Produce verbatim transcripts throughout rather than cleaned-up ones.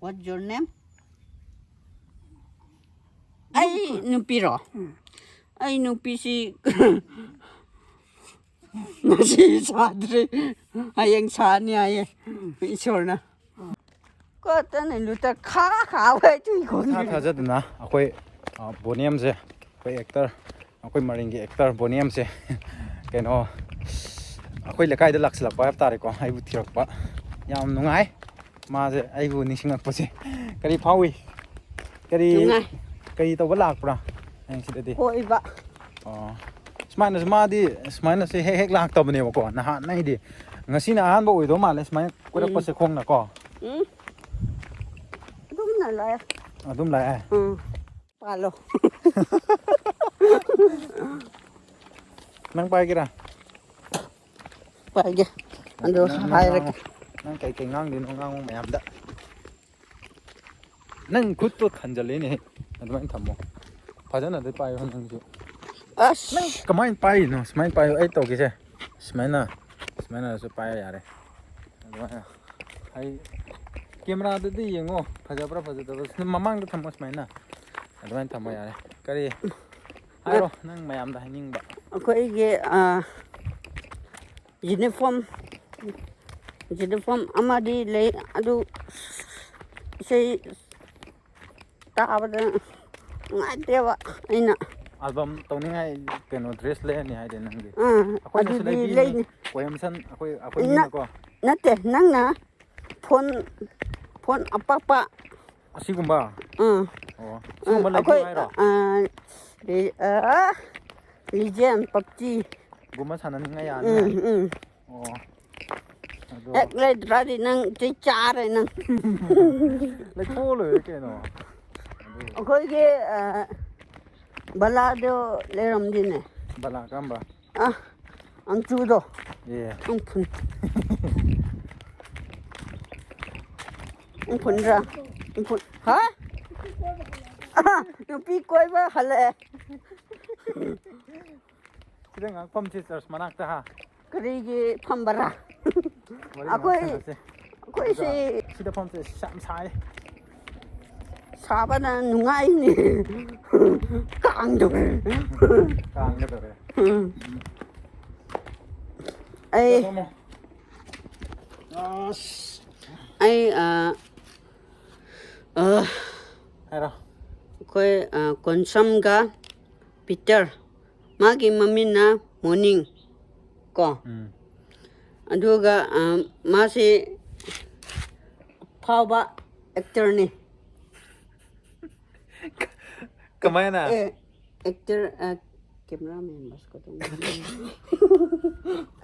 What's your name? ꯑꯩ ꯅꯨꯄꯤꯔꯣ? ꯑꯩ ꯅꯨꯄꯤꯁꯤ ꯉꯁꯤ ꯁꯥꯗ꯭ꯔꯤ, ꯍꯌꯦꯡ ꯁꯥꯅꯤ ꯍꯥꯏꯌꯦ ꯏꯁꯣꯔꯅ꯫ ꯀꯣꯠꯇꯅ ꯂꯨꯇ ꯈꯥ ꯈꯥ ꯍꯣꯏ ꯇꯨꯏ ꯈꯣꯡ ꯏꯊꯥ ꯊꯥꯖꯗꯅ ꯑꯩꯈꯣꯏ, ꯑ, ꯕꯣꯅꯤꯌꯝꯁꯦ, ꯑꯩꯈꯣꯏ ꯑꯦꯛꯇꯔ, ꯑꯩꯈꯣꯏ ꯃꯔꯤꯡꯒꯤ ꯑꯦꯛꯇꯔ ꯕꯣꯅꯤꯌꯝꯁꯦ ꯀꯩꯅꯣ, ꯑꯩꯈꯣꯏ ꯂꯩꯀꯥꯏꯗ ꯂꯥꯛꯁꯤꯜꯂꯛꯄ ꯍꯥꯏꯕ ꯇꯥꯔꯦꯀꯣ, ꯑꯩꯕꯨ ꯊꯤꯔꯛꯄ꯫ ꯌꯥꯝ ꯅꯨꯡꯉꯥꯏ꯫ ꯃꯥꯁꯦ ꯑꯩꯕꯨ ꯅꯤꯡꯁꯤꯡꯉꯛꯄꯁꯦ ꯀꯔꯤ ꯐꯥꯎꯏ? ꯀꯔꯤ, ꯅꯨꯡꯉꯥꯏ꯫ ꯀꯔꯤ ꯇꯧꯕ ꯂꯥꯛꯄ꯭ꯔꯥ ꯅꯪ ꯁꯤꯗꯗꯤ? ꯀꯣꯏꯕ꯫ ꯑꯣ꯫ ꯁꯨꯃꯥꯏꯅꯁꯨ ꯃꯥꯗꯤ ꯁꯨꯃꯥꯏꯅꯁꯦ ꯍꯦꯛ ꯍꯦꯛ ꯂꯥꯛꯇꯕꯅꯦꯕꯀꯣ꯫ ꯅꯍꯥꯟ ꯑꯩꯗꯤ ꯉꯁꯤꯅ ꯑꯍꯥꯟꯕ ꯑꯣꯏꯗꯧ ꯃꯥꯜꯂꯦ ꯁꯨꯃꯥꯏꯅ ꯀꯣꯏꯔꯛꯄꯁꯦ ꯎꯝ꯫ ꯈꯣꯡꯅꯀꯣ꯫ ꯎꯝ꯫ ꯑꯗꯨꯝꯅ ꯂꯥꯛꯑꯦ꯫ ꯑꯗꯨꯝ ꯂꯥꯛꯑꯦ? ꯎꯝ꯫ ꯄꯥꯜꯂꯣ꯫ ꯅꯪ ꯄꯥꯏꯒꯦꯔꯥ? ꯄꯥꯏꯒꯦ꯫ ꯅꯪ, ꯑꯗꯣ ꯅꯪ, ꯅꯪ ꯍꯥꯏꯔꯒꯦ꯫ ꯉꯥꯡꯉꯣ꯫ ꯅꯪ ꯀꯩꯀꯩ ꯉꯥꯡꯗꯣꯏꯅꯣ ꯉꯥꯡꯉꯣ ꯃꯌꯥꯝꯗ꯫ ꯅꯪ ꯈꯨꯠꯇꯣ ꯊꯥꯡꯖꯜꯂꯦꯅꯦ꯫ ꯑꯗꯨꯃꯥꯏꯅ ꯊꯝꯃꯣ꯫ ꯐꯖꯅꯗꯤ ꯄꯥꯏꯌꯣ ꯅꯪꯁꯨ꯫ ꯑꯁ꯫ ꯅꯪ ꯀꯃꯥꯏꯅ ꯄꯥꯏꯔꯤꯅꯣ? ꯁꯨꯃꯥꯏꯅ ꯄꯥꯏꯌꯣ꯫ ꯑꯩ ꯇꯧꯒꯦꯁꯦ꯫ ꯁꯨꯃꯥꯏꯅ, ꯁꯨꯃꯥꯏꯅꯁꯨ ꯄꯥꯏꯔ ꯌꯥꯔꯦ꯫ ꯑꯗꯨꯃꯥꯏꯅ꯫ ꯑꯩ ꯀꯦꯃꯦꯔꯥꯗꯗꯤ ꯌꯦꯡꯉꯣ꯫ ꯐꯖꯕ꯭ꯔꯥ ꯐꯖꯗꯕ꯭ꯔꯥ? ꯃꯃꯥꯡꯗ ꯊꯝꯃꯣ ꯁꯨꯃꯥꯏꯅ꯫ ꯑꯗꯨꯃꯥꯏꯅ ꯊꯝꯃꯣ ꯌꯥꯔꯦ꯫ ꯀꯔꯤ? ꯍꯥꯏꯔꯣ, ꯅꯪ ꯃꯌꯥꯝꯗ ꯍꯥꯏꯅꯤꯡꯕ꯫ ꯑꯩꯈꯣꯏꯒꯤ, ꯑ, ꯌꯨꯅꯤꯐꯣꯔꯝ, ꯌꯨꯅꯤꯐꯣꯔꯝ ꯑꯃꯗꯤ ꯂꯩ, ꯑꯗꯨ ꯏꯁꯩ ꯇꯥꯕꯗ ꯅꯨꯡꯉꯥꯏꯇꯦꯕ ꯑꯩꯅ꯫ ꯑꯦꯜꯕꯝ ꯇꯧꯅꯤꯡꯉꯥꯏ ꯀꯩꯅꯣ ꯗ꯭ꯔꯦꯁ ꯂꯩꯔꯅꯤ ꯍꯥꯏꯗꯤ ꯅꯪꯒꯤ? ꯑꯥ, ꯑꯩꯈꯣꯏꯅꯁꯨ ꯑꯗꯨꯗꯤ ꯂꯩꯕꯤꯅꯤ꯫ ꯂꯩꯅꯤ꯫ ꯀꯣꯌꯝꯁꯟ ꯑꯩꯈꯣꯏ, ꯅ-, ꯑꯩꯈꯣꯏꯅꯤꯅꯀꯣ꯫ ꯅꯠꯇꯦ, ꯅꯪꯅ ꯐꯣꯟ, ꯐꯣꯟ ꯑꯄꯥꯛꯄ꯫ ꯑꯁꯤꯒꯨꯝꯕ? ꯑꯥ꯫ ꯑꯣ, ꯑꯥ, ꯁꯤꯒꯨꯝꯕ ꯂꯩꯕꯤꯌꯨ ꯑꯩꯈꯣꯏ, ꯍꯥꯏꯔꯣ? ꯑꯥ, ꯂꯤ-, ꯑꯥ, ꯂꯤꯖꯦꯟ, ꯄꯞꯖꯤ꯫ ꯒꯨꯝꯕ ꯁꯥꯟꯅꯅꯤꯡꯉꯥꯏ ꯌꯥꯅꯤ ꯎꯝ, ꯍꯥꯏ? ꯎꯝ꯫ ꯑꯣ꯫ ꯑꯗꯣ ꯍꯦꯛ ꯂꯩꯇ꯭ꯔꯗꯤ ꯅꯪ ꯆꯩ ꯆꯥꯔꯦ ꯅꯪ꯫ ꯂꯩꯊꯣꯛꯑ ꯂꯣꯏꯔꯦ ꯀꯩꯅꯣ꯫ ꯑꯗꯨ ꯑꯩꯈꯣꯏꯒꯤ, ꯑ, ꯕꯂꯥꯗꯣ ꯂꯩꯔꯝꯗꯦꯅꯦ꯫ ꯕꯂꯥ ꯀꯔꯝꯕ? ꯑ, ꯑꯪꯆꯨꯗꯣ꯫ ꯑꯦ꯫ ꯎꯝꯐꯨꯟ꯫ ꯎꯝꯐꯨꯟꯔꯥ? ꯎꯝꯐꯨꯟ꯫ ꯍꯥ? ꯑ, ꯅꯨꯄꯤ ꯀꯣꯏꯕ ꯍꯜꯂꯛꯑꯦ꯫ ꯁꯤꯗ ꯉꯥꯏꯍꯥꯛ ꯐꯝꯁꯤ ꯆꯔꯆ ꯃꯅꯥꯛꯇ, ꯍꯥ? ꯀꯔꯤꯒꯤ ꯐꯝꯕꯔꯥ? ꯋꯥꯔꯤ ꯉꯥꯏꯍꯥꯛ ꯑꯩꯈꯣꯏ, ꯁꯥꯟꯅꯁꯦ꯫ ꯑꯩꯈꯣꯏꯁꯤ ꯑꯗꯨꯒ ꯁꯤꯗ ꯐꯝꯁꯦ ꯌꯥꯝ ꯁꯥꯏ꯫ ꯁꯥꯕꯅ ꯅꯨꯡꯉꯥꯏꯅꯤ꯫ ꯀꯥꯡꯗꯧꯔꯦ꯫ ꯀꯥꯡꯒꯗꯧꯔꯦ꯫ ꯎꯝ꯫ ꯑꯩ ꯐꯝꯃꯣ꯫ ꯑꯁ꯫ ꯑꯩ ꯑ, ꯑ, ꯍꯥꯏꯔꯣ꯫ ꯑꯩꯈꯣꯏ ꯑ, ꯀꯣꯟꯁꯝꯒ ꯄꯤꯇꯔ, ꯃꯥꯒꯤ ꯃꯃꯤꯡꯅ ꯃꯣꯔꯅꯤꯡ ꯀꯣ꯫ ꯎꯝ꯫ ꯑꯗꯨꯒ ꯑ, ꯃꯥꯁꯤ ꯑꯐꯥꯎꯕ ꯑꯦꯛꯇꯔꯅꯤ꯫ ꯀꯃꯥꯏꯅ? ꯑꯦ, ꯑꯦꯛꯇꯔ, ꯑ, ꯀꯦꯃꯦꯔꯥꯃꯦꯟ ꯕꯁ ꯀꯇꯣꯡ꯫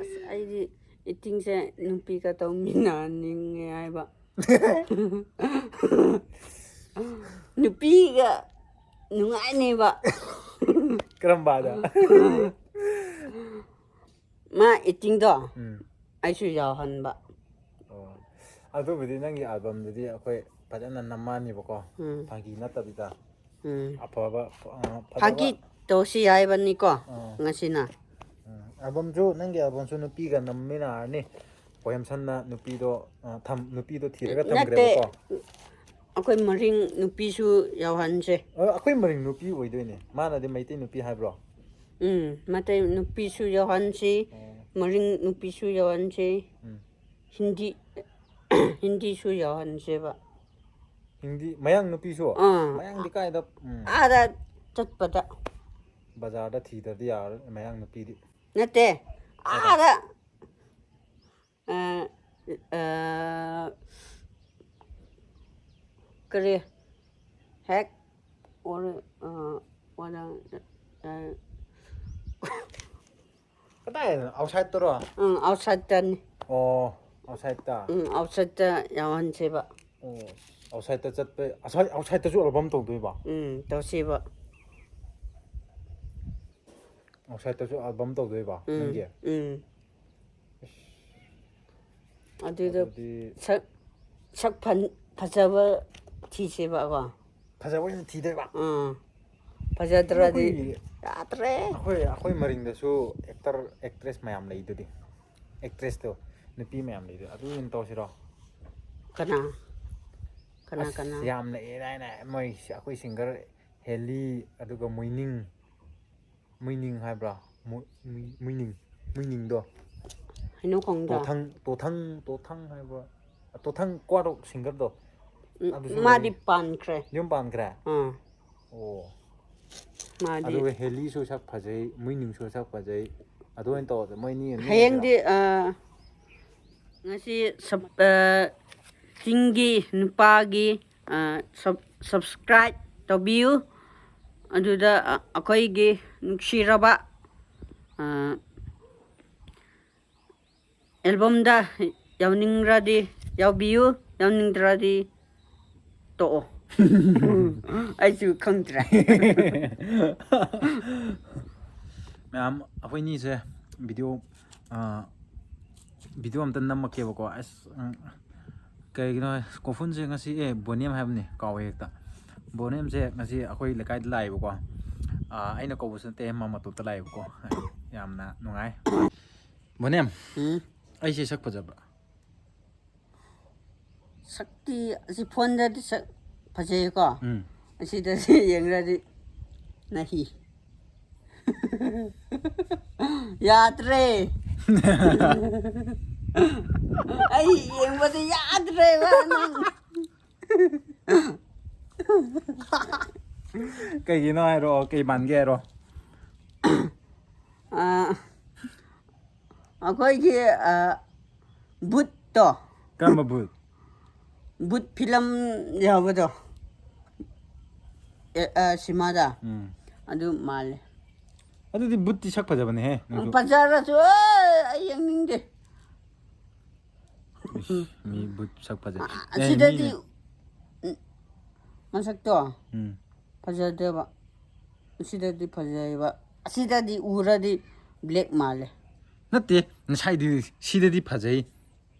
ꯑꯁ, ꯑꯩꯗꯤ ꯑꯦꯛꯇꯤꯡꯁꯦ ꯅꯨꯄꯤꯒ ꯇꯧꯃꯤꯟꯅꯅꯤꯡꯉꯦ ꯍꯥꯏꯕ꯫ ꯅꯨꯄꯤꯒ ꯅꯨꯡꯉꯥꯏꯅꯦꯕ꯫ ꯀꯔꯝꯕꯗ? ꯃꯥ ꯑꯦꯛꯇꯤꯡꯗꯣ ꯎꯝ꯫ ꯑꯩꯁꯨ ꯌꯥꯎꯍꯟꯕ꯫ ꯑꯣ꯫ ꯑꯗꯨꯕꯨꯗꯤ ꯅꯪꯒꯤ ꯑꯦꯜꯕꯝꯗꯨꯗꯤ ꯑꯩꯈꯣꯏ ꯐꯖꯅ ꯅꯝꯃꯛꯑꯅꯤꯕꯀꯣ꯫ ꯎꯝ꯫ ꯐꯥꯒꯤ ꯅꯠꯇꯕꯤꯗ꯫ ꯎꯝ꯫ ꯑꯐꯕ, ꯑ, ꯐꯖꯕ꯫ ꯐꯥꯒꯤ ꯇꯧꯁꯤ ꯍꯥꯏꯕꯅꯤꯀꯣ ꯑꯥ꯫ ꯉꯁꯤꯅ꯫ ꯎꯝ꯫ ꯑꯦꯜꯕꯝꯁꯨ, ꯅꯪꯒꯤ ꯑꯦꯜꯕꯝꯁꯨ ꯅꯨꯄꯤꯒ ꯅꯝꯃꯤꯟꯅꯔꯅꯤ꯫ ꯄꯣꯌꯦꯝꯁꯟꯅ ꯅꯨꯄꯤꯗꯣ, ꯑ, ꯊꯝ-, ꯅꯨꯄꯤꯗꯣ ꯊꯤꯔꯒ ꯅꯠꯇꯦ꯫ ꯊꯝꯈ꯭ꯔꯦꯕꯀꯣ꯫ ꯑꯩꯈꯣꯏ ꯃꯔꯤꯡ ꯅꯨꯄꯤꯁꯨ ꯌꯥꯎꯍꯟꯁꯦ꯫ ꯑ, ꯑꯩꯈꯣꯏ ꯃꯔꯤꯡ ꯅꯨꯄꯤ ꯑꯣꯏꯗꯣꯏꯅꯦ꯫ ꯃꯥꯅꯗꯤ ꯃꯩꯇꯩ ꯅꯨꯄꯤ ꯍꯥꯏꯕ꯭ꯔꯣ? ꯎꯝ, ꯃꯩꯇꯩ ꯅꯨꯄꯤꯁꯨ ꯌꯥꯎꯍꯟꯁꯤ, ꯑꯣ꯫ ꯃꯔꯤꯡ ꯅꯨꯄꯤꯁꯨ ꯌꯥꯎꯍꯟꯁꯤ, ꯎꯝ꯫ ꯍꯤꯟꯗꯤ, ꯍꯤꯟꯗꯤꯁꯨ ꯌꯥꯎꯍꯟꯁꯦꯕ꯫ ꯍꯤꯟꯗꯤ, ꯃꯌꯥꯡ ꯅꯨꯄꯤꯁꯨ? ꯑꯥ꯫ ꯃꯌꯥꯡꯗꯤ ꯀꯥꯏꯗ? ꯎꯝ꯫ ꯑꯥꯗ ꯆꯠꯄꯗ꯫ ꯕꯖꯥꯔꯗ ꯊꯤꯗ꯭ꯔꯗꯤ ꯌꯥꯔꯔꯣꯏ ꯃꯌꯥꯡ ꯅꯨꯄꯤꯗꯤ꯫ ꯅꯠꯇꯦ, ꯑꯥꯗ꯫ ꯑꯥꯗ꯫ ꯑ, ꯑ, ꯀꯔꯤ? ꯍꯦꯛ ꯑꯣꯔ-, ꯑ, ꯑꯣꯔ-, ꯑ, ꯀꯗꯥꯏꯗꯅꯣ? ꯑꯥꯎꯠꯁꯥꯏꯠꯇꯔꯣ? ꯎꯝ, ꯑꯥꯎꯠꯁꯥꯏꯠꯇꯅꯤ꯫ ꯑꯣ, ꯑꯥꯎꯠꯁꯥꯏꯠꯇ? ꯎꯝ, ꯑꯥꯎꯠꯁꯥꯏꯠꯇ ꯌꯥꯎꯍꯟꯁꯦꯕ꯫ ꯑꯣ, ꯑꯥꯎꯠꯁꯥꯏꯠꯇ ꯆꯠꯄ, ꯑꯥꯎꯠꯁꯥꯏꯠ, ꯑꯥꯎꯠꯁꯥꯏꯠꯇꯁꯨ ꯑꯦꯜꯕꯝ ꯇꯧꯗꯣꯏꯕ? ꯎꯝ, ꯇꯧꯁꯦꯕ꯫ ꯑꯥꯎꯠꯁꯥꯏꯠꯇꯁꯨ ꯑꯦꯜꯕꯝ ꯇꯧꯗꯣꯏꯕ ꯎꯝ, ꯅꯪꯒꯤ? ꯎꯝ꯫ ꯑꯗꯨꯗ ꯑꯗꯨꯗꯤ ꯁꯛ, ꯁꯛ ꯐꯟ-, ꯐꯖꯕ ꯊꯤꯁꯦꯕꯀꯣ꯫ ꯐꯖꯕ ꯑꯣꯏꯅ ꯊꯤꯗꯣꯏꯕ? ꯑꯥ꯫ ꯐꯖꯗ꯭ꯔꯗꯤ ꯑꯩꯈꯣꯏ, ꯌꯥꯗ꯭ꯔꯦ꯫ ꯑꯩꯈꯣꯏ, ꯑꯩꯈꯣꯏ ꯃꯔꯤꯡꯗꯁꯨ ꯑꯦꯛꯇꯔ, ꯑꯦꯛꯇ꯭ꯔꯦꯁ ꯃꯌꯥꯝ ꯂꯩꯗꯨꯗꯤ꯫ ꯑꯦꯛꯇ꯭ꯔꯦꯁꯇꯣ, ꯅꯨꯄꯤ ꯃꯌꯥꯝ ꯂꯩꯗꯨꯗꯤ꯫ ꯑꯗꯨ ꯑꯣꯏꯅ ꯇꯧꯁꯤꯔꯣ? ꯀꯅꯥ? ꯀꯅꯥ? ꯑꯁ, ꯀꯅꯥ? ꯌꯥꯝ ꯂꯩꯌꯦ ꯍꯥꯏꯅ ꯃꯣꯏ ꯑꯩꯈꯣꯏ ꯁꯤꯡꯒꯔ ꯍꯦꯂꯤ, ꯑꯗꯨꯒ ꯃꯣꯏꯅꯤꯡ, ꯃꯣꯏꯅꯤꯡ ꯍꯥꯏꯕ꯭ꯔꯥ? ꯃꯣ- ꯃꯤ- ꯃꯣꯏꯅꯤꯡ, ꯃꯣꯏꯅꯤꯡꯗꯣ, ꯍꯩꯅꯧ ꯈꯣꯡꯗ? ꯇꯣꯊꯪ, ꯇꯣꯊꯪ, ꯇꯣꯊꯪ ꯍꯥꯏꯕ꯭ꯔꯥ? ꯇꯣꯊꯪ ꯀ꯭ꯋꯥꯔꯣꯛ ꯁꯤꯡꯒꯔꯗꯣ? ꯎꯝ, ꯑꯗꯨꯁꯨ ꯃꯥꯗꯤ ꯂꯩ꯫ ꯄꯥꯟꯈ꯭ꯔꯦ꯫ ꯌꯨꯝ ꯄꯥꯟꯈ꯭ꯔꯦ? ꯑꯥ, ꯑꯣ꯫ ꯃꯥꯗꯤ꯫ ꯑꯗꯨꯒ ꯍꯦꯂꯤꯁꯨ ꯁꯛ ꯐꯖꯩ, ꯃꯣꯏꯅꯤꯡꯁꯨ ꯁꯛ ꯐꯖꯩ꯫ ꯑꯗꯨꯃꯥꯏꯅ ꯇꯧꯔꯗꯤ ꯃꯣꯏꯅꯤ ꯑꯗꯨꯝ ꯍꯌꯦꯡꯗꯤ, ꯑ, ꯉꯁꯤ ꯁꯞ-, ꯑ, ꯆꯤꯡꯒꯤ ꯅꯨꯄꯥꯒꯤ, ꯑ, ꯁꯞ-, subscribe ꯇꯧꯕꯤꯌꯨ꯫ ꯑꯗꯨꯗ, ꯑ, ꯑꯩꯈꯣꯏꯒꯤ ꯅꯨꯡꯁꯤꯔꯕ, ꯑ, albumꯗ ꯌꯥꯎꯅꯤꯡꯔꯗꯤ ꯌꯥꯎꯕꯤꯌꯨ, ꯌꯥꯎꯅꯤꯡꯗ꯭ꯔꯗꯤ ꯇꯣꯛꯑꯣ꯫ ꯑꯩꯁꯨ ꯈꯪꯗ꯭ꯔꯦ꯫ ꯃꯌꯥꯝ, ꯑꯩꯈꯣꯏꯅꯤꯁꯦ video, ꯑ, video ꯑꯝꯇ ꯅꯝꯃꯛꯀꯦꯕꯀꯣ꯫ ꯑꯁ, ꯎꯝ, ꯀꯩꯒꯤꯅꯣ ꯍꯥꯏ-, ꯀꯣꯐꯨꯟꯁꯦ ꯉꯁꯤ, ꯑꯦ, ꯕꯣꯅꯤꯌꯝ ꯍꯥꯏꯕꯅꯤ, ꯀꯥꯎꯋꯦ ꯍꯦꯛꯇ꯫ ꯕꯣꯅꯤꯌꯝꯁꯦ ꯉꯁꯤ ꯑꯩꯈꯣꯏ ꯂꯩꯀꯥꯏꯗ ꯂꯥꯛꯑꯦꯕꯀꯣ꯫ ꯑ, ꯑꯩꯅ ꯀꯧꯕꯁꯨ ꯅꯠꯇꯦ, ꯃꯥ ꯃꯇꯣꯞꯇ ꯂꯥꯛꯑꯦꯕꯀꯣ꯫ ꯌꯥꯝꯅ ꯅꯨꯡꯉꯥꯏ꯫ ꯕꯣꯅꯤꯌꯝ, ꯎꯝ? ꯑꯩꯁꯦ ꯁꯛ ꯐꯖꯕ꯭ꯔꯥ? ꯁꯛꯇꯤ ꯑꯁꯤ ꯐꯣꯟꯗꯗꯤ ꯁꯛ ꯐꯖꯩꯀꯣ꯫ ꯎꯝ꯫ ꯑꯁꯤꯗꯗꯤ ꯌꯦꯡꯔꯗꯤ ꯅꯍꯤ꯫ ꯌꯥꯗ꯭ꯔꯦ꯫ ꯑꯩ ꯌꯦꯡꯕꯗꯤ ꯌꯥꯗ꯭ꯔꯦꯕ ꯅꯪ꯫ ꯀꯩꯒꯤꯅꯣ ꯍꯥꯏꯔꯣ, ꯀꯩ ꯃꯥꯟꯒꯦ ꯍꯥꯏꯔꯣ꯫ ꯑꯥ, ꯑꯩꯈꯣꯏꯒꯤ, ꯑꯥ, ꯕꯨꯠꯇꯣ꯫ ꯀꯔꯝꯕ ꯕꯨꯠ? ꯕꯨꯠ ꯐꯤꯂꯝ ꯌꯥꯎꯕꯗꯣ꯫ ꯑꯦ, ꯑꯥ, ꯁꯤꯃꯥꯗ꯫ ꯎꯝ꯫ ꯑꯗꯨ ꯃꯥꯜꯂꯦ꯫ ꯑꯗꯨꯗꯤ ꯕꯨꯠꯇꯤ ꯁꯛ ꯐꯖꯕꯅꯦꯍꯦ, ꯅꯪꯁꯨ꯫ ꯐꯖꯔꯁꯨ, ꯑꯦ, ꯑꯩ ꯌꯦꯡꯅꯤꯡꯗꯦ꯫ ꯏꯁ, ꯃꯤ ꯕꯨꯠ ꯁꯛ ꯐꯖꯩ꯫ ꯑꯥ, ꯑꯦ, ꯑꯁꯤꯗꯗꯤ ꯃꯤꯅꯦ꯫ ꯎꯝ, ꯃꯁꯛꯇꯣ ꯎꯝ꯫ ꯐꯖꯗꯦꯕ꯫ ꯑꯁꯤꯗꯗꯤ ꯐꯖꯩꯕ꯫ ꯑꯁꯤꯗꯗꯤ ꯎꯔꯗꯤ black ꯃꯥꯜꯂꯦ꯫ ꯅꯠꯇꯦ, ꯉꯁꯥꯏꯗꯤ ꯁꯤꯗꯗꯤ ꯐꯖꯩ,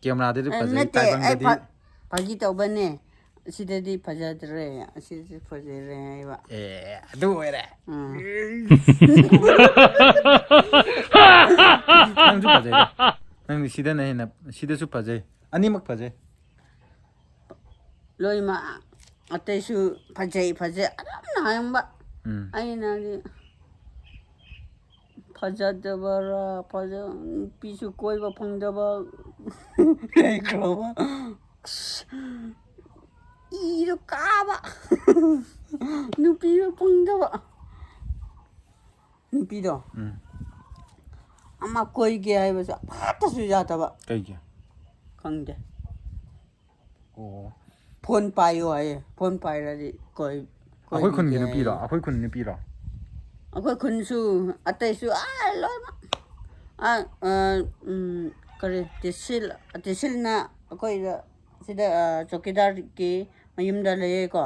ꯀꯦꯃꯦꯔꯥꯗꯗꯤ ꯑꯦ, ꯐꯖꯩ, ꯅꯠꯇꯦ, ꯑꯩ ꯇꯥꯏꯕꯪꯗꯗꯤ꯫ ꯐ-, ꯐꯥꯒꯤ ꯇꯧꯕꯅꯦ꯫ ꯑꯁꯤꯗꯗꯤ ꯐꯖꯗ꯭ꯔꯦ, ꯑꯁꯤꯗꯗꯤ ꯐꯖꯔꯦ ꯍꯥꯏꯕ꯫ ꯑꯦ, ꯑꯗꯨ ꯑꯣꯏꯔꯦ꯫ ꯎꯝ꯫ ꯅꯪꯁꯨ ꯐꯖꯩꯗ꯫ ꯅꯪꯗꯤ ꯁꯤꯗꯅ ꯍꯦꯟꯅ, ꯁꯤꯗꯁꯨ ꯐꯖꯩ꯫ ꯑꯅꯤꯃꯛ ꯐꯖꯩ꯫ ꯂꯣꯏꯅꯃꯛ ꯑꯇꯩꯁꯨ ꯐꯖꯩ ꯐꯖꯩ ꯑꯗꯨꯝꯅ ꯍꯥꯏꯔꯝꯕ꯫ ꯎꯝ ꯑꯩꯅꯗꯤ ꯐꯖꯗꯕꯔꯥ, ꯐꯖ ꯅꯨꯄꯤꯁꯨ ꯀꯣꯏꯕ ꯐꯪꯗꯕ ꯂꯩꯈ꯭ꯔꯕ꯫ ꯑꯁ, ꯏꯗꯣ ꯀꯥꯕ꯫ ꯅꯨꯄꯤꯁꯨ ꯐꯪꯗꯕ꯫ ꯅꯨꯄꯤꯗꯣ ꯎꯝ ꯑꯃ ꯀꯣꯏꯒꯦ ꯍꯥꯏꯕꯁꯨ ꯑꯃꯠꯇꯁꯨ ꯌꯥꯗꯕ꯫ ꯀꯩꯒꯤ? ꯈꯪꯗꯦ꯫ ꯑꯣ ꯐꯣꯟ ꯄꯥꯏꯌꯣ ꯍꯥꯏꯌꯦ꯫ ꯐꯣꯟ ꯄꯥꯏꯔꯗꯤ ꯀꯣꯏ ꯑꯩꯈꯣꯏ ꯈꯨꯟꯒꯤ ꯀꯣꯏꯕꯤꯒꯦ ꯅꯨꯄꯤꯔꯣ? ꯍꯥꯏꯌꯦ꯫ ꯑꯩꯈꯣꯏ ꯈꯨꯟ ꯅꯨꯄꯤꯔꯣ? ꯑꯩꯈꯣꯏ ꯈꯨꯟꯁꯨ ꯑꯇꯩꯁꯨ ꯑꯥ ꯂꯣꯏꯅꯃꯛ ꯑꯥ, ꯑꯥ, ꯎꯝ, ꯀꯔꯤ ꯇꯦꯁꯤꯜ ꯇꯦꯁꯤꯜꯅ ꯑꯩꯈꯣꯏꯗ ꯁꯤꯗ, ꯑꯥ, ꯆꯧꯀꯤꯗꯥꯔꯒꯤ ꯃꯌꯨꯝꯗ ꯂꯩꯌꯦꯀꯣ꯫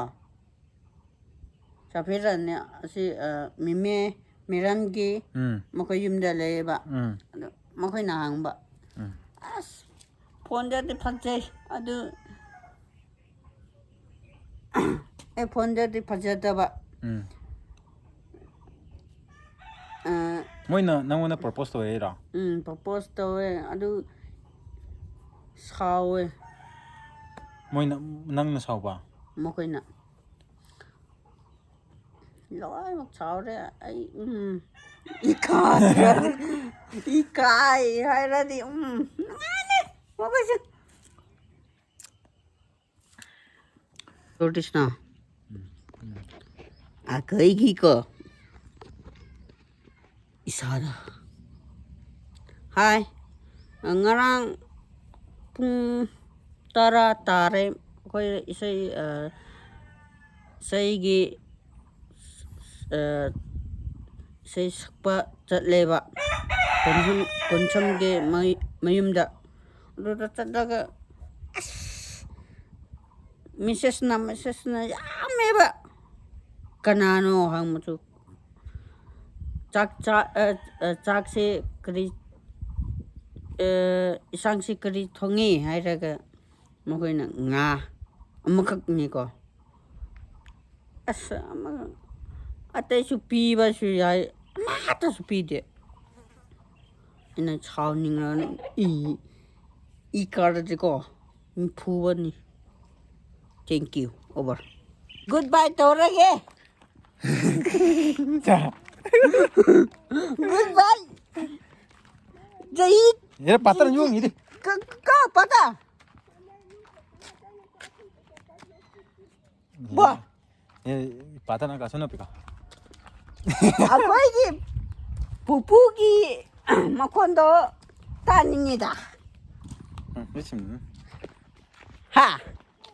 ꯁꯥꯐꯤꯔꯅꯦ ꯑꯁꯤ, ꯑꯥ, ꯃꯤꯃꯦ ꯃꯤꯔꯟꯒꯤ ꯎꯝ ꯃꯈꯣꯏ ꯌꯨꯝꯗ ꯂꯩꯌꯦꯕ꯫ ꯎꯝ ꯑꯗꯨ ꯃꯈꯣꯏꯅ ꯍꯪꯕ, ꯎꯝ ꯑꯁ, ꯐꯣꯟꯗꯗꯤ ꯐꯖꯩ ꯑꯗꯨ ꯑꯦ ꯐꯣꯟꯗꯗꯤ ꯐꯖꯗꯕ꯫ ꯎꯝ ꯑꯥ, ꯃꯣꯏꯅ ꯅꯪꯉꯣꯟꯗ ꯄ꯭ꯔꯣꯄꯣꯁ ꯇꯧꯔꯛꯏꯔꯣ? ꯎꯝ, ꯄ꯭ꯔꯣꯄꯣꯁ ꯇꯧꯋꯦ ꯑꯗꯨ ꯁꯥꯎꯋꯦ꯫ ꯃꯣꯏꯅ, ꯅꯪꯅ ꯁꯥꯎꯕ? ꯃꯈꯣꯏꯅ ꯂꯣꯏꯅꯃꯛ ꯁꯥꯎꯔꯦ꯫ ꯑꯩ ꯎꯝ ꯏꯀꯥꯏ ꯏꯀꯥꯏ ꯍꯥꯏꯔꯗꯤ ꯎꯝ ꯅꯨꯡꯉꯥꯏꯔꯦ ꯃꯈꯣꯏꯁꯦ꯫ ꯇꯣꯔꯇꯤꯁꯅ ꯑꯩꯈꯣꯏꯒꯤꯀꯣ ꯏꯁꯥꯗ ꯍꯥꯏ꯫ ꯉꯔꯥꯡ ꯄꯨꯡ ꯇꯔꯥ ꯇꯥꯔꯦ꯫ ꯑꯩꯈꯣꯏ ꯏꯁꯩ, ꯑ, ꯏꯁꯩꯒꯤ, ꯑ, ꯏꯁꯩ ꯁꯛꯄ ꯆꯠꯂꯦꯕ ꯀꯣꯟꯁꯝ, ꯀꯣꯟꯁꯝꯒꯤ ꯃꯌꯨꯝꯗ꯫ ꯑꯗꯨꯗ ꯆꯠꯂꯒ ꯑꯁ ꯃꯦꯁꯦꯖꯅ ꯃꯦꯁꯦꯖꯅ ꯌꯥꯝꯃꯦꯕ꯫ ꯀꯅꯥꯅꯣ ꯍꯪꯕꯁꯨ ꯆꯥꯛ ꯆꯥ-, ꯑ, ꯑ, ꯆꯥꯛꯁꯦ ꯀꯔꯤ, ꯑ, ꯏꯟꯁꯥꯡꯁꯦ ꯀꯔꯤ ꯊꯣꯡꯉꯤ ꯍꯥꯏꯔꯒ ꯃꯈꯣꯏꯅ ꯉꯥ ꯑꯃꯈꯛꯅꯤꯀꯣ꯫ ꯑꯁ ꯑꯃ ꯑꯇꯩꯁꯨ ꯄꯤꯕꯁꯨ ꯌꯥꯏ, ꯑꯃꯠꯇꯁꯨ ꯄꯤꯗꯦ꯫ ꯑꯩꯅ ꯁꯥꯎꯅꯤꯡꯉꯅꯤ꯫ E E ꯀꯥꯔꯗꯤꯀꯣ ꯐꯨꯕꯅꯤ꯫ Thank you. Over. Goodbye ꯇꯧꯔꯒꯦ. ꯆꯥ꯫ Goodbye. ꯖꯩ꯫ ꯌꯥꯔꯦ, ꯄꯥꯇꯔ ꯌꯣꯡꯉꯤꯗꯤ꯫ ꯀ-, ꯀ-, ꯄꯥꯇꯔ꯫ ꯕꯣ꯫ ꯑꯦ, ꯄꯥꯇꯔꯅ ꯀꯥꯁꯨ ꯅꯞꯄꯤꯀꯣ꯫ ꯑꯩꯈꯣꯏꯒꯤ ꯄꯨꯄꯨꯒꯤ ꯃꯈꯣꯟꯗꯣ ꯇꯥꯅꯤꯡꯉꯤꯗ꯫ ꯎꯝ, ꯂꯣꯏꯁꯤꯟ꯫ ꯍꯥ?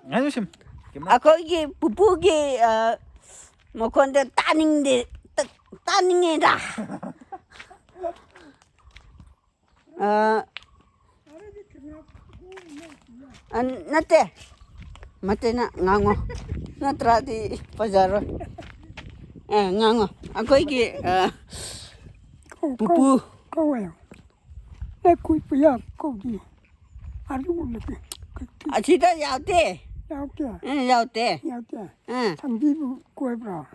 ꯉꯥꯏ ꯂꯣꯏꯁꯤꯟ꯫ ꯀꯩꯝ ꯅꯠ-꯫ ꯑꯩꯈꯣꯏꯒꯤ ꯄꯨꯄꯨꯒꯤ, ꯑ, ꯃꯈꯣꯟꯗꯣ ꯇꯥꯅꯤꯡꯗꯦ, ꯇ-, ꯇꯥꯅꯤꯡꯉꯤꯗ꯫ ꯑ, ꯑ, ꯅꯠꯇꯦ꯫ ꯃꯇꯦꯅ ꯉꯥꯡꯉꯣ꯫ ꯅꯠꯇ꯭ꯔꯗꯤ ꯐꯖꯔꯣꯏ꯫ ꯑꯦ, ꯉꯥꯡꯉꯣ꯫ ꯑꯩꯈꯣꯏꯒꯤ, ꯑ, ꯀꯧ, ꯄꯨꯄꯨ꯫ ꯀꯧ, ꯀꯧꯋꯦ꯫ ꯑꯦ, ꯀꯨꯏ ꯄꯨꯌꯥ ꯀꯧꯗꯤ꯫ ꯑꯗꯨꯒꯨꯝꯕꯗꯤ ꯀꯩ-, ꯑꯁꯤꯗ ꯌꯥꯎꯗꯦ꯫ ꯌꯥꯎꯗꯦ꯫ ꯑꯦ, ꯌꯥꯎꯗꯦ꯫ ꯌꯥꯎꯗꯦ꯫ ꯑꯦ꯫ ꯁꯝꯕꯤꯕꯨ ꯀꯣꯏꯕ꯭ꯔꯣ?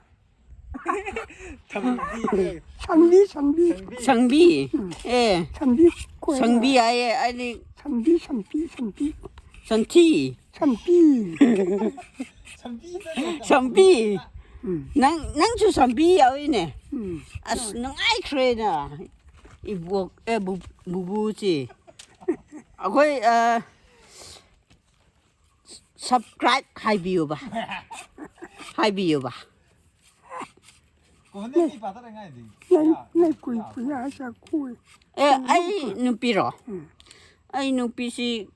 ꯊꯝꯕꯤ꯫ ꯁꯝꯕꯤ, ꯁꯝꯕꯤ꯫ ꯁꯝꯕꯤ꯫ ꯎꯝ꯫ ꯑꯦ꯫ ꯁꯝꯕꯤ ꯀꯣꯏꯕ꯭ꯔꯣ? ꯁꯝꯕꯤ ꯍꯥꯏꯌꯦ, ꯑꯩꯗꯤ꯫ ꯁꯝꯕꯤ, ꯁꯝꯕꯤ, ꯁꯝꯕꯤ꯫ ꯁꯟꯊꯤ꯫ ꯁꯝꯕꯤ꯫ ꯁꯝꯕꯤ꯫ ꯎꯝ꯫ ꯅꯪ, ꯅꯪꯁꯨ ꯁꯝꯕꯤ ꯌꯥꯎꯏꯅꯦ꯫ ꯎꯝ꯫ ꯑꯁ, ꯅꯨꯡꯉꯥꯏꯈ꯭ꯔꯦꯗ꯫ ꯏꯕꯣꯛ, ꯑꯦ, ꯕꯨ-, ꯕꯨꯕꯨꯁꯤ꯫ ꯑꯩꯈꯣꯏ, ꯑ, subscribe ꯍꯥꯏꯕꯤꯌꯨꯕ꯫ ꯍꯥꯏꯕꯤꯌꯨꯕ꯫ ꯅꯪ, ꯅꯪ ꯀꯨꯏ ꯀꯨꯏꯅ ꯍꯥꯏꯁꯦ ꯀꯨꯏ꯫ ꯑꯦ, ꯑꯩ ꯅꯨꯄꯤꯔꯣ? ꯎꯝ꯫ ꯑꯩ ꯅꯨꯄꯤꯁꯤ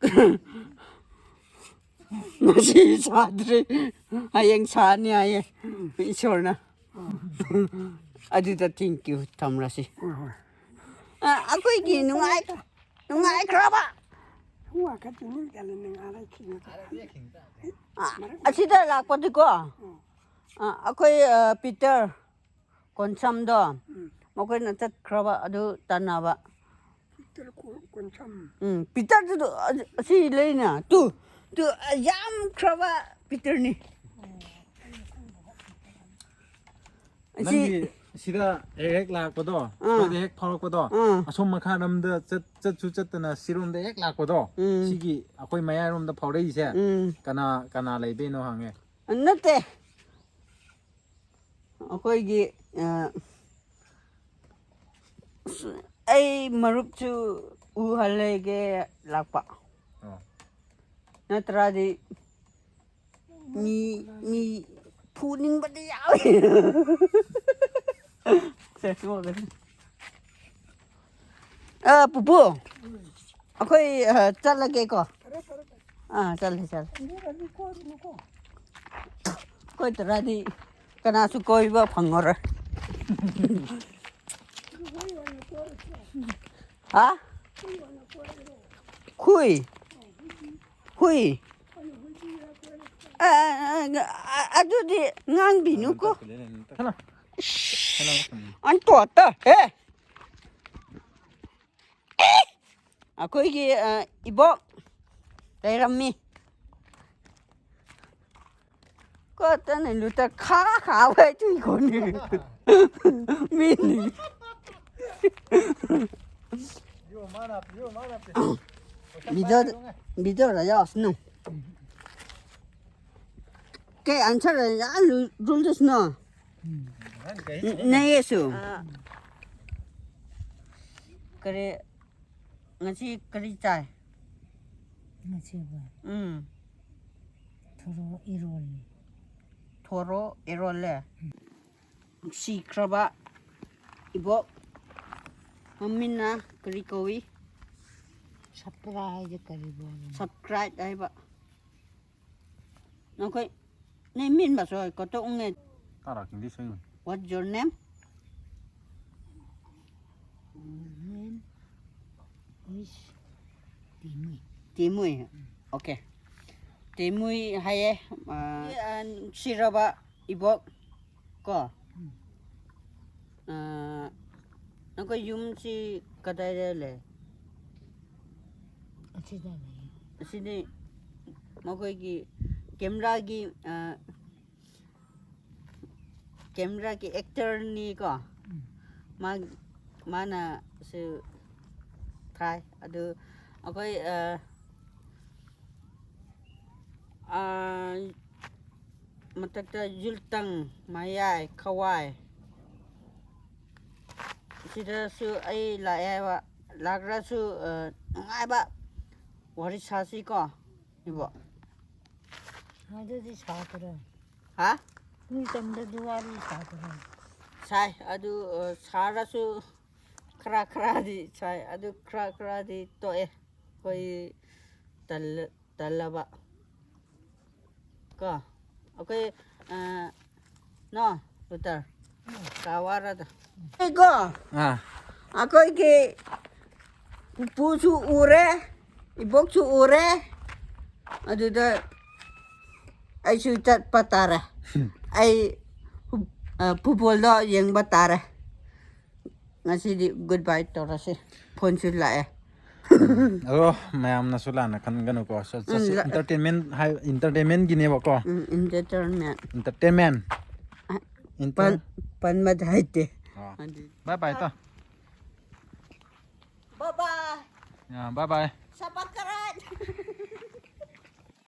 ꯉꯁꯤ ꯁꯥꯗ꯭ꯔꯤ, ꯍꯌꯦꯡ ꯁꯥꯅꯤ ꯍꯥꯏꯌꯦ ꯏꯁꯣꯔꯅ꯫ ꯑꯗꯨꯗ thank you ꯊꯝꯂꯁꯤ꯫ ꯍꯣꯏ, ꯍꯣꯏ꯫ ꯑ, ꯑꯩꯈꯣꯏꯒꯤ ꯅꯨꯡꯉꯥꯏ-, ꯅꯨꯡꯉꯥꯏꯈ꯭ꯔꯕ꯫ ꯋꯥ ꯈꯛꯇ ꯅꯨꯡꯉꯥꯏꯈꯤꯕ꯫ ꯑ, ꯑꯁꯤꯗ ꯂꯥꯛꯄꯗꯤꯀꯣ, ꯎꯝ꯫ ꯑ, ꯑꯩꯈꯣꯏ, ꯑ, ꯄꯤꯇꯔ ꯀꯣꯟꯁꯝꯗꯣ, ꯎꯝ꯫ ꯃꯈꯣꯏꯅ ꯆꯠꯈ꯭ꯔꯕ ꯑꯗꯨ ꯇꯥꯟꯅꯕ꯫ ꯄꯤꯇꯔ ꯀꯣ-, ꯀꯣꯟꯁꯝ꯫ ꯎꯝ, ꯄꯤꯇꯔꯗꯨ ꯑ-, ꯑꯁꯤ ꯂꯩꯅ꯫ ꯇꯨ, ꯇꯨ, ꯑ, ꯌꯥꯝꯈ꯭ꯔꯕ ꯄꯤꯇꯔꯅꯤ꯫ ꯑꯁꯤ ꯅꯪꯒꯤ ꯁꯤꯗ ꯍꯦꯛ ꯍꯦꯛ ꯂꯥꯛꯄꯗꯣ, ꯑꯥ꯫ ꯁ꯭ꯋꯥꯏꯗ ꯍꯦꯛ ꯐꯥꯎꯔꯛꯄꯗꯣ, ꯑꯥ꯫ ꯑꯁꯣꯝ ꯃꯈꯥꯔꯣꯝꯗ ꯆꯠ-, ꯆꯠꯁꯨ ꯆꯠꯇꯅ ꯁꯤꯔꯣꯝꯗ ꯍꯦꯛ ꯂꯥꯛꯄꯗꯣ, ꯎꯝ꯫ ꯁꯤꯒꯤ ꯑꯩꯈꯣꯏ ꯃꯌꯥꯏꯔꯣꯝꯗ ꯐꯥꯎꯔꯛꯏꯁꯦ, ꯎꯝ꯫ ꯀꯅꯥ, ꯀꯅꯥ ꯂꯩꯕꯩꯅꯣ ꯍꯪꯉꯦ꯫ ꯅꯠꯇꯦ꯫ ꯑꯩꯈꯣꯏꯒꯤ, ꯑ, ꯑꯩ ꯃꯔꯨꯞꯁꯨ ꯎꯍꯜꯂꯒꯦ ꯂꯥꯛꯄ꯫ ꯑꯣ꯫ ꯅꯠꯇ꯭ꯔꯗꯤ ꯃꯤ, ꯃꯤ ꯐꯨꯅꯤꯡꯕꯗꯤ ꯌꯥꯎꯋꯤ꯫ ꯁꯦ, ꯁꯨꯃꯥꯡꯗ꯫ ꯑ, ꯄꯨꯄꯨ, ꯑꯩꯈꯣꯏ, ꯑ, ꯆꯠꯂꯒꯦꯀꯣ꯫ ꯑꯥ, ꯆꯠꯂꯦ, ꯆꯠꯂꯦ꯫ ꯀꯣꯏꯗ꯭ꯔꯗꯤ ꯀꯅꯥꯁꯨ ꯀꯣꯏꯕ ꯐꯪꯉꯔꯣꯏ꯫ ꯍꯥ? ꯈꯨꯏ? ꯍꯨꯏ? ꯑ, ꯑ, ꯑ, ꯑ, ꯑꯗꯨꯗꯤ ꯉꯥꯡꯕꯤꯅꯨꯀꯣ꯫ ꯍꯜꯂꯣ꯫ ꯍꯜꯂꯣ꯫ ꯑꯟꯇꯣꯠꯇ, ꯍꯦ꯫ ꯑꯩꯈꯣꯏꯒꯤ, ꯑ, ꯏꯕꯣꯛ ꯂꯩꯔꯝꯃꯤ꯫ ꯀꯣꯠꯇꯅ ꯂꯨꯇ ꯈꯥ ꯈꯥ ꯋꯥꯏ ꯇꯨꯏ ꯀꯣꯅꯤ꯫ ꯃꯤꯅꯤ꯫ ꯚꯤꯗꯤꯑꯣ, ꯚꯤꯗꯤꯑꯣꯗ ꯌꯥꯎꯁꯅꯨ꯫ ꯀꯩ ꯑꯟꯁꯔ ꯌꯥꯝ ꯂꯨ-, ꯔꯨꯜꯗꯁꯅꯣ? ꯅꯌꯦꯁꯨ꯫ ꯀꯔꯤ, ꯉꯁꯤ ꯀꯔꯤ ꯆꯥꯏ? ꯉꯁꯤꯕꯣ? ꯎꯝ꯫ ꯊꯣꯔꯣ ꯏꯔꯣꯜꯂꯤ꯫ ꯊꯣꯔꯣ ꯏꯔꯣꯜꯂꯦ꯫ ꯁꯤꯈ꯭ꯔꯕ ꯏꯕꯣꯛ ꯃꯃꯤꯡꯅ ꯀꯔꯤ ꯀꯧꯏ? ꯁꯞꯄ꯭ꯔꯥ ꯍꯥꯏꯁꯦ ꯀꯔꯤꯕꯣ? ꯁꯞꯀ꯭ꯔꯥꯏꯕ ꯍꯥꯏꯕ꯫ ꯅꯈꯣꯏ ꯅ ꯃꯤꯟ ꯕꯁꯣꯏ ꯀꯣ ꯇꯣꯛꯅꯦ꯫ ꯇꯥꯔꯛ ꯀꯤꯡꯗꯤ ꯁꯣꯏꯅꯨ꯫ What's your name? Name is ꯇꯤꯃꯨꯏ꯫ ꯇꯤꯃꯨꯏ꯫ Okay꯫ ꯇꯤꯃꯨꯏ ꯍꯥꯏꯌꯦ꯫ ꯑ, ꯅꯨꯡꯁꯤꯔꯕ ꯏꯕꯣꯛ ꯀꯣ꯫ ꯎꯝ꯫ ꯑ, ꯅꯈꯣꯏ ꯌꯨꯝꯁꯤ ꯀꯗꯥꯏꯗ ꯂꯩ? ꯑꯁꯤꯗ ꯂꯩ꯫ ꯑꯁꯤꯗꯤ ꯃꯈꯣꯏꯒꯤ ꯀꯦꯃꯦꯔꯥꯒꯤ, ꯑ, ꯀꯦꯃꯦꯔꯥꯒꯤ ꯑꯦꯛꯇꯔꯅꯤꯀꯣ꯫ ꯃꯥ, ꯃꯥꯅꯁꯨ ꯊꯥꯏ꯫ ꯑꯗꯨ ꯑꯩꯈꯣꯏ, ꯑ, ꯑ, ꯃꯊꯛꯇ ꯌꯨꯜꯇꯪ, ꯃꯌꯥꯏ, ꯈꯋꯥꯏ, ꯁꯤꯗꯁꯨ ꯑꯩ ꯂꯥꯛꯑꯦꯕ꯫ ꯂꯥꯛꯂꯁꯨ, ꯑ, ꯅꯨꯡꯉꯥꯏꯕ ꯋꯥꯔꯤ ꯁꯥꯁꯤꯀꯣ, ꯏꯕꯣ꯫ ꯑꯗꯨꯗꯤ ꯁꯥꯗ꯭ꯔꯣ? ꯍꯥ? ꯃꯤ ꯇꯝꯗꯗꯤ ꯋꯥꯔꯤ ꯁꯥꯗ꯭ꯔꯣ? ꯁꯥꯏ꯫ ꯑꯗꯨ, ꯑ, ꯁꯥꯔꯁꯨ ꯈꯔ ꯈꯔꯗꯤ ꯁꯥꯏ꯫ ꯑꯗꯨ ꯈꯔ ꯈꯔꯗꯤ ꯇꯣꯛꯑꯦ꯫ ꯑꯩꯈꯣꯏ ꯇꯜꯂ-, ꯇꯜꯂꯕ꯫ ꯀꯣ? ꯑꯩꯈꯣꯏ, ꯑ, ꯅꯣ, ꯔꯨꯇꯔ꯫ ꯀꯥ ꯋꯥꯔꯗ꯫ ꯑꯩꯀꯣ, ꯑꯥ꯫ ꯑꯩꯈꯣꯏꯒꯤ ꯄꯨꯄꯨꯁꯨ ꯎꯔꯦ, ꯏꯕꯣꯛꯁꯨ ꯎꯔꯦ, ꯑꯗꯨꯗ ꯑꯩꯁꯨ ꯆꯠꯄ ꯇꯥꯔꯦ꯫ ꯑꯩ ꯐꯨ-, ꯑ, ꯐꯨꯠꯕꯣꯜꯗꯣ ꯌꯦꯡꯕ ꯇꯥꯔꯦ꯫ ꯉꯁꯤꯗꯤ ꯒꯨꯗ ꯕꯥꯏ ꯇꯧꯔꯁꯤ꯫ ꯐꯣꯟꯁꯨ ꯂꯥꯛꯑꯦ꯫ ꯑꯗꯣ ꯃꯌꯥꯝꯅꯁꯨ ꯂꯥꯟꯅ ꯈꯟꯒꯅꯨꯀꯣ꯫ ꯆꯠ-, ꯎꯝ, ꯆꯠꯁꯤ꯫ ꯂ-, entertainment ꯍꯥꯏ, entertainment ꯒꯤꯅꯦꯕꯀꯣ꯫ ꯎꯝ, entertainment꯫ Entertainment꯫ ꯑ, ꯏꯟꯇꯔ-, ꯄꯟ-, ꯄꯟꯕꯗ ꯍꯩꯇꯦ꯫ ꯑꯥ꯫ ꯑꯗꯨ ꯕꯥꯏ ꯕꯥꯏ ꯇꯣ꯫ ꯕꯥꯏ ꯕꯥꯏ꯫ ꯑꯥ, ꯕꯥꯏ ꯕꯥꯏ꯫ ꯁꯕꯀꯔꯥꯠ꯫